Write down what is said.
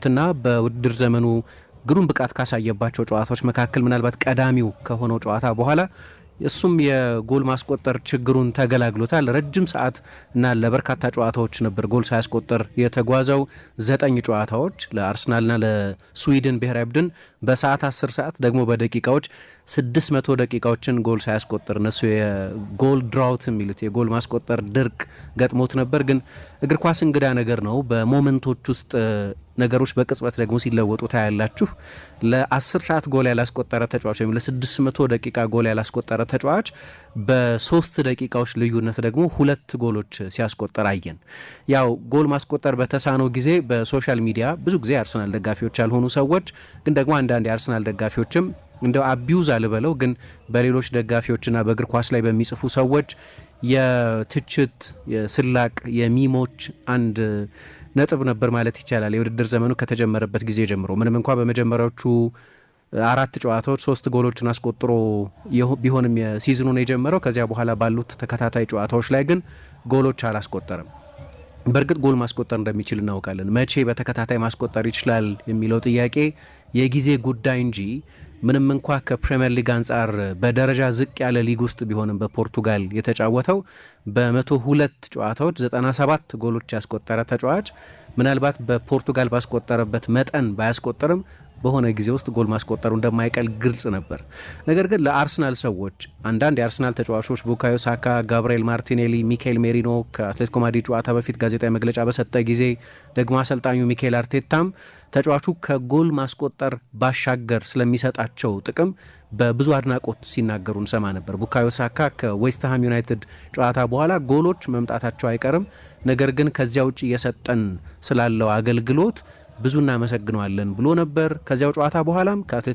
እና በውድድር ዘመኑ ግሩም ብቃት ካሳየባቸው ጨዋታዎች መካከል ምናልባት ቀዳሚው ከሆነው ጨዋታ በኋላ እሱም የጎል ማስቆጠር ችግሩን ተገላግሎታል። ረጅም ሰዓት እና ለበርካታ ጨዋታዎች ነበር ጎል ሳያስቆጠር የተጓዘው። 9 ጨዋታዎች ለአርሰናልና ለስዊድን ብሔራዊ ቡድን በሰዓት 10 ሰዓት ደግሞ በደቂቃዎች 600 ደቂቃዎችን ጎል ሳያስቆጥር፣ እነሱ የ goal drought የሚሉት የጎል ማስቆጠር ድርቅ ገጥሞት ነበር። ግን እግር ኳስ እንግዳ ነገር ነው። በ moment ኦች ውስጥ ነገሮች በቅጽበት ደግሞ ሲለወጡ ታያላችሁ። ለ10 ሰዓት ጎል ያላስቆጠረ ተጫዋች ወይም ለ600 ደቂቃ ጎል ያላስቆጠረ ተጫዋች በ3 ደቂቃዎች ልዩነት ደግሞ ሁለት ጎሎች ሲያስቆጠር አየን። ያው ጎል ማስቆጠር በተሳነው ጊዜ በ social media ብዙ ጊዜ የአርሰናል ደጋፊዎች ያልሆኑ ሰዎች፣ ግን ደግሞ አንዳንድ የአርሰናል ደጋፊዎችም፣ እንደው abuse አልበለው፣ ግን በሌሎች ደጋፊዎችና በእግር ኳስ ላይ በሚጽፉ ሰዎች የትችት፣ የስላቅ፣ የ meme ኦች አንድ ነጥብ ነበር ማለት ይቻላል። የውድድር ዘመኑ ከተጀመረበት ጊዜ ጀምሮ ምንም እንኳ በመጀመሪያዎቹ አራት ጨዋታዎች ሶስት ጎሎችን አስቆጥሮ ቢሆንም የ season ኡን የጀመረው፣ ከዚያ በኋላ ባሉት ተከታታይ ጨዋታዎች ላይ ግን ጎሎች አላስቆጠረም። በእርግጥ ጎል ማስቆጠር እንደሚችል እናውቃለን። መቼ በተከታታይ ማስቆጠር ይችላል የሚለው ጥያቄ የጊዜ ጉዳይ እንጂ ምንም እንኳ ከፕሪምየር ሊግ አንጻር በደረጃ ዝቅ ያለ ሊግ ውስጥ ቢሆንም በፖርቱጋል የተጫወተው፣ በ102 ጨዋታዎች 97 ጎሎች ያስቆጠረ ተጫዋች ምናልባት በፖርቱጋል ባስቆጠረበት መጠን ባያስቆጠርም በሆነ ጊዜ ውስጥ ጎል ማስቆጠሩ እንደማይቀር ግልጽ ነበር። ነገር ግን ለአርሰናል ሰዎች፣ አንዳንድ የአርሰናል ተጫዋቾች ቡካዮ ሳካ፣ ጋብርኤል ማርቲኔሊ፣ ሚካኤል ሜሪኖ ከአትሌቲኮ ማድሪድ ጨዋታ በፊት ጋዜጣዊ መግለጫ በሰጠ ጊዜ፣ ደግሞ አሰልጣኙ ሚካኤል አርቴታም ተጫዋቹ ከጎል ማስቆጠር ባሻገር ስለሚሰጣቸው ጥቅም በብዙ አድናቆት ሲናገሩ እንሰማ ነበር። ቡካዮ ሳካ ከዌስትሃም ዩናይትድ ጨዋታ በኋላ ጎሎች መምጣታቸው አይቀርም፣ ነገር ግን ከዚያ ውጭ እየሰጠን ስላለው አገልግሎት ብዙ እናመሰግነዋለን ብሎ ነበር። ከዚያው ጨዋታ በኋላም ከአትሌቲኮ